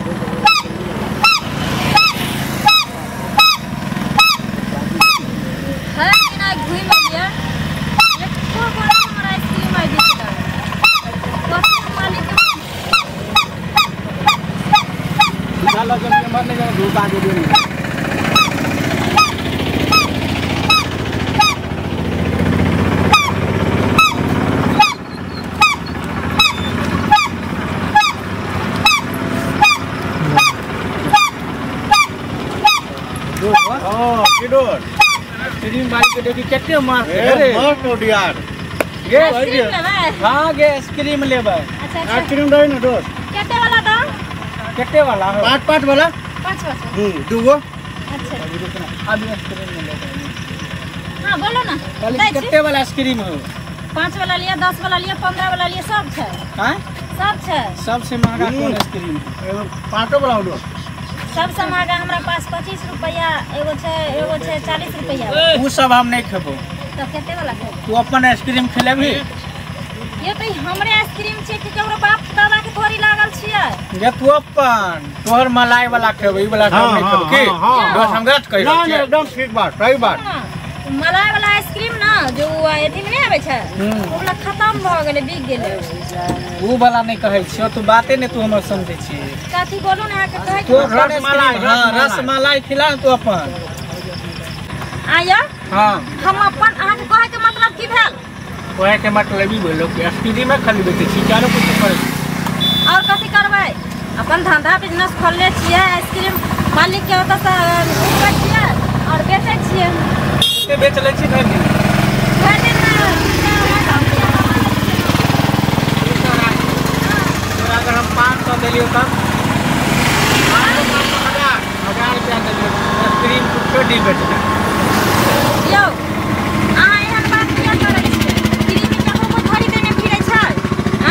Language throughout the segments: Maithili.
हर दिन आइ घुमि एलियै, एको गो नहि हमर आइसक्रीम आइ बिकलै। कथी मालिक चलो जब मरने जाए धूप आगे भी नहीं। आइसक्रीम वाली के देखी कते मस्त है रे। मस्त हो यार। गे आइसक्रीम लेबै? हां गे आइसक्रीम लेबै। अच्छा अच्छा आइसक्रीम दे ना दोस्त। कते वाला दाम? कते वाला हो? पाँच पाँच वाला। पाँच पाँच। दूगो। अच्छा अभी आइसक्रीम नहीं लेबै। हां बोलो ना। कहली कते वाला आइसक्रीम हो? 5 वाला लिया, 10 वाला लिया, 15 वाला लिया, सब छै। हां सब छै। सबसे महंगा कौन आइसक्रीम? एगो पाँचो वाला हो दोस्त। सबसे महंगा हमरा पास 25 रुपया एगो छै, एगो छै 40 रुपया। उ सब हम नहीं खेबो। तो कते वाला खेबो? तू अपन आइसक्रीम खेलेबी? ये तो हमरे आइसक्रीम छै कि केकरो बाप दादा के थोड़ी लागल छियै। जे तू अपन तोहर मलाई वाला खेबो, ई वाला हम नहीं खेबो की? दोस्त हम गलत कहि रहल ना छियै। एकदम ठीक बात, सही बात। मलाई वाला आइसक्रीम ना जो अथी में नहीं आबै छै, ओ वाला खत्म भ गेलै, बिक गेलै। उ वाला नहीं कहै छियो तू, बाते नहीं तू हमर समझै छी। कथी बोलू ना अहाँके कहै तू रसमलाई। हां रसमलाई खिला तू अपन। आया हां हम अपन अहाँके कहै के मतलब की भेल? कहै के मतलब ई भेलो कि आइसक्रीम खाली बेचै छी, चारो कुछ करै छी। और कथी करबै? अपन धंधा बिजनेस खोलले छियै, आइसक्रीम मालिक के ओतऽ से उठबै छियै और बेचै छियै। कते बेच लै छी भरि दिन? भरि दिन तोरा अगर हम 500 देलियौ तब 1000 रुपया देलियौ, आइसक्रीम कुछो डी बेचबै। यौ अहाँ एहन बात किया करै छियै? फ्री में ककरो कोइ थोड़ी देने फिरै छै?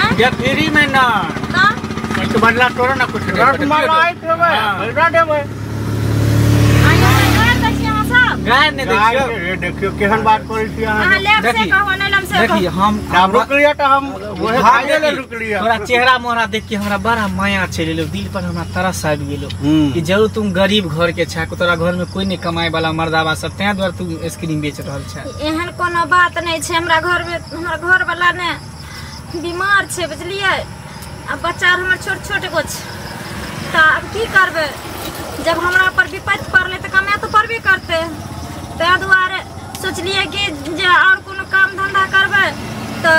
आँय जे फ्री में ना तऽ एहिके बदला तोरो ना कुछ देबै। रसमलाई खेबै, पैसा देबै। आइ गारि दै छी अहाँ सब? गारि नहि दै छियौ। ये देखियो केहन बात करै छी अहाँ। अहाँ लेब से देखी, कहू, नहि लेब से देखी कहू। हम आब रुकलियै तऽ हम ओहे खाइए ले रुकलियै। तोरा चेहरा मोहरा देख के हमरा बड़ा माया चलि एलो, दिल पर हमरा तरस आबि गेलो कि जरूर तुम गरीब घर के छा, तोरा घर में कोई नहीं कमाए वाला मर्दावा सब, तें दुआरे तू आइसक्रीम बेच रहल छा। एहन कोनो बात नहीं छै। हमरा घर में हमरा घर वाला ने बीमार छै, बुझलियै? आ बच्चा हमर छोट छोट एगो छै, तऽ आब की करबै? जब हमरा पर विपत्ति पड़लै तऽ कमाए तऽ पड़बे करतै। ताहि दुआरे सोचलियै कि जे आओर कोनो काम धंधा करबै तऽ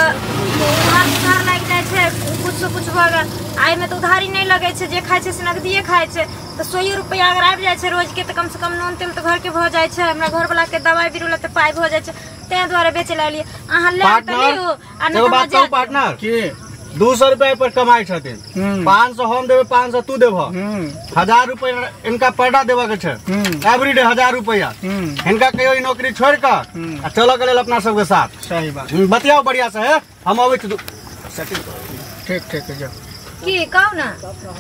उधार उधार लागि जाइ छै, किछु किछु भऽ गेल। एहिमे तऽ उधारी नहि लगै छै, जे खाइ छै से नगदिए खाइ छै। तऽ 100 रुपया अगर आबि जाइ छै रोजके तऽ कमसँ कम नून तेल तऽ घरके भऽ जाइ छै। हमरा घरवलाके दवाइ बीरो लए तऽ पाइ भऽ जाइ छै, ताहि दुआरे बेचै लगलियै। अहाँ लेब तऽ लिउ आ नहि एगो तऽ बात कहू हमरा पार्टनर, की 200 रुपया पर कमाई छथिन, 500 हम देबै, 500 तू देबह, 1000 रुपया इनका पर्दा देबऽ के छै, एवरी डे 1000 रुपया। हिनका कहियो ई नौकरी छोड़ कऽ आ चलऽ के लेल अपना सबके साथ। सही बात। बतियाओ बढ़िया से है, हम अबै छी। ठीक ठीक जाओ। की कहू ना?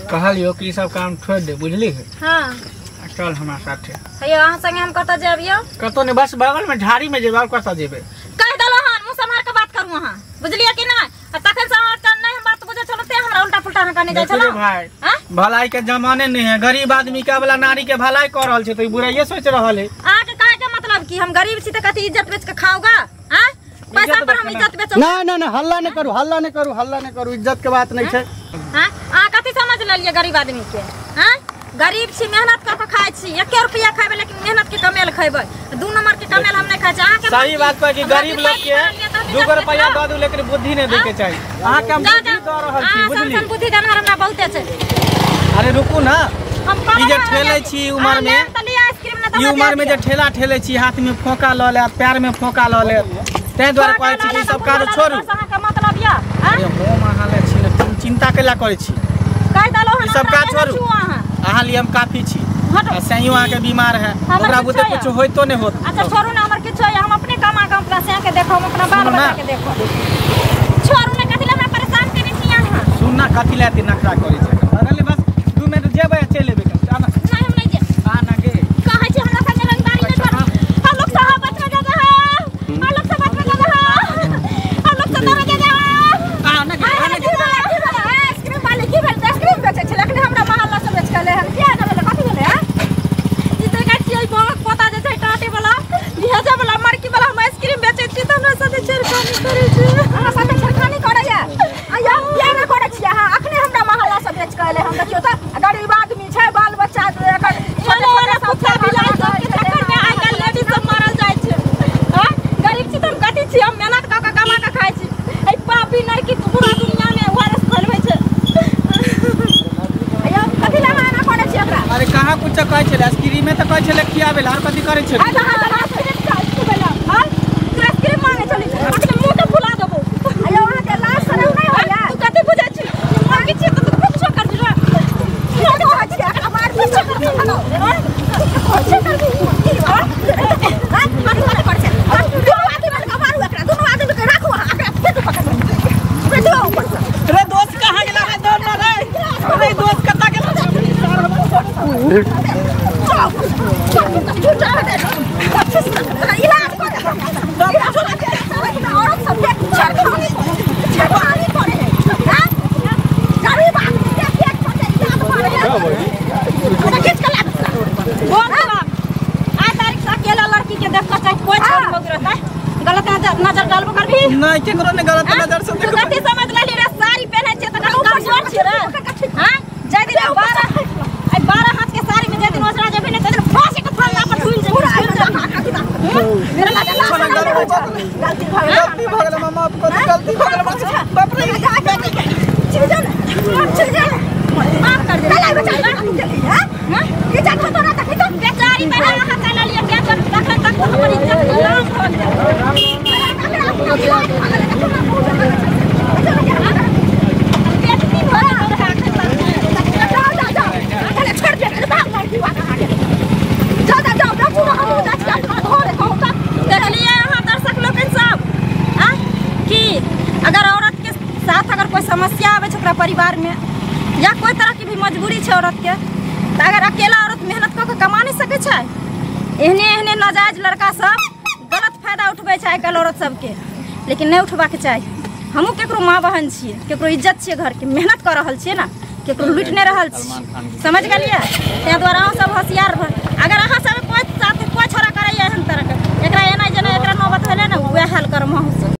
कहलियो कि ई सब काम छोड़ दे, बुझली? हाँ चल हमरा साथे। हेयौ अहाँ संगे हम कतऽ जायब यौ? कतौ नहि, बस बगल में झाड़ी में जेबै, और कतऽ जेबै? कहि देलहुँ हन, मुँह सम्हार के बात करू अहाँ, बुझलियै कि नहि? आ तखन से अहाँ नहि हम बात बुझै छलहुँ, तें हमरा उल्टा पुल्टा अहाँ कहने जाइ देखो रे छलहुँ। भाई, आँय? भलाई के जमाने नहीं है, गरीब आदमी के वाला नारी के भलाई कर रहल छै तो ई बुराइये सोच रहल है। अहाँके कहै के मतलब कि हम गरीब छी तऽ कथी इज्जत बेच के खाऊगा? आँय? पैसा पर हम इज्जत बेचब? ना ना ना, हल्ला नहीं करू, हल्ला नहीं करू, हल्ला नहीं करू, इज्जत के बात नहीं छै। आँय? अहाँ कथी समझ लेलियै गरीब आदमी के? आँय? गरीब छी, मेहनत कर के खाइ छी, 1 रुपया खैबै लेकिन मेहनत के कमेल खैबै, 2 नंबर के कमेल हम नहीं खाइ छी। अहाँके सही बात कहै कि हमरा गरीब लोग के विपत्ति 2 रुपया पड़ल दऽ दू लेकिन बुद्धि नहीं दै के चाही। अहाँके हम जा बुद्धि जा दऽ रहल छी, अहाँ बुझली? सन बुद्धि देनहार हमरा बहुते छै। अरे रुकू ना, हम ई जे कहलहुँ ठेलै छी उमर में, अहाँ लेब तऽ लिअ आइसक्रीम, नहि तऽ ई हमरा उमर में जाय जे ठेला ठेलै छी, हाथ में फोका लऽ लेत, पैर में फोका लऽ लेत, ताहि दुआरे कहै छी कि ई सब काज छोड़ू। अहाँके मतलब यऽ? अरे हम अहाँ लए छी ने, तुम चिंता कैला करै छी? कहि देलहुँ हन, ई सब हमरा काज नहि छोड़ू। छू अहाँ। अहाँ लिए हम काफी छी। हटो। आ सैयो अहाँके बीमार है, हमर ओकरा किछो बुते यऽ। कुछ होइतो नहि होत। अच्छा छोड़ू ना, हमर किछो यऽ, हम अपने कमा कऽ अपना सैया के देखब, हम अपना बाल सुनू ना। बच्चा के देखब। छोड़ू ना, कथी लए हमरा परेशान केने छी अहाँ? सुन ना, कथी लए एते नखरा करै छै? बगल बस 2 मिनट जेबै आ चलि एबै। आ ना, नहि हम नहि जेब। आ ना गे। कहै छी हमरा संगे रंगदारी नहि करू। हम लोग साहब बचमे जा जा, हम लोग सब बचमे जा जा, हम लोग सब जा जा। आ ना गे, आ ना गे। आइसक्रीम वाले की भेल? आइसक्रीम बेचै छै, लेकिन हमरा मोहल्ला से बेच त गरीब आदमी छै बाल बच्चा एकर छोटे कुत्ता बिलाइ सब के चक्कर में आइ काल्हि लेडीज सब मारल जाइ छै। हां गरीब छी त हम कथी छी, हम मेहनत क के कमा के खाइ छी। एहि पापी नरकी पूरा दुनिया में वायरस फैलबै छै। अयो कथि ला एना करै छी एकरा? अरे कहाँ कुछ कहै छलै, आइसक्रीमे तऽ कहै छलै खियाबै ला, आर कथी करै छलै? हां आइसक्रीम मांगे छलै, अखने मुंह के फुला देबो। अयो अहाँ के लाज शरम नै होइया? तू कथी बुझै छी? मांगे छी त तू कुछो करबी रे। की कहै छी एकरा मार कुछो करबी हलो। कुछो करबी की हां कथि कथि करै छै? दुनू आदमी के मारू एकरा, दुनू आदमी के राखू अहाँ एकरा फेर पकड़ ले दो ऊपर से। रे दोस्त कहाँ गेला रे? दौड़ ना रे, रे दोस्त कता गेला? अकेला लड़की के देख चाहे कोई छोरी मौगी रहता गलत नजर डालबो करबी नहीं, केकरो ने गलत नजर से तू कथी समझ लेली रे? साड़ी पहनै छै त कमजोर छी रे। हां जाय दिन 12 आई 12 हाथ के साड़ी में जाय दिन ओसरा जेबे ने त दिन फांसी के फंदा पर झूल जेबी। मेरा गलती भऽ गेल, गलती भऽ गेल मामा, गलती भऽ गेल बाप रे। चल जा चल जा, माफ कर दे। चल बच्चा हां के जा तोरा तक तो बेचारी बहन अहाँ चला लिया क्या कर तखन तक हमर इज्जत नीलाम भऽ गेल। बेइज्जती भऽ गेल तोरा अखन तक। जाओ जाओ जाओ, चल छोड़ दे, भाग भाग दीवा कहाँ के। जाओ जाओ जाओ, पूरा हम जा छी अपना घरे कहू त। देखलिए अहाँ दर्शक लोकनि सब आ कि अगर औरत के साथ अगर कोई समस्या आबै छै ओकरा परिवार में या कोई तरह के भी मजबूरी छै औरत के, त अगर अकेला औरत मेहनत कऽ के कमा नहीं सकै छै, एहने एहने नाजायज लड़का सब गलत फायदा उठबै छै आइकाल्हि औरत सबके। लेकिन नहीं उठबाके चाही। हमहूँ केकरो माँ बहन छियै, केकरो इज्जत छियै, घरके मेहनत कऽ रहल छियै ने, केकरो लूटि नहि रहल छी, समझ गेलियै? ताहि दुआरे अहाँ सब होशियार भऽ अगर अहाँ सब कोई साथ कोई छोड़ा करैया एहन तरहके, एकरा एना जेना एकरा नौबत भेलै ने वएह हाल करम अहूँ सब।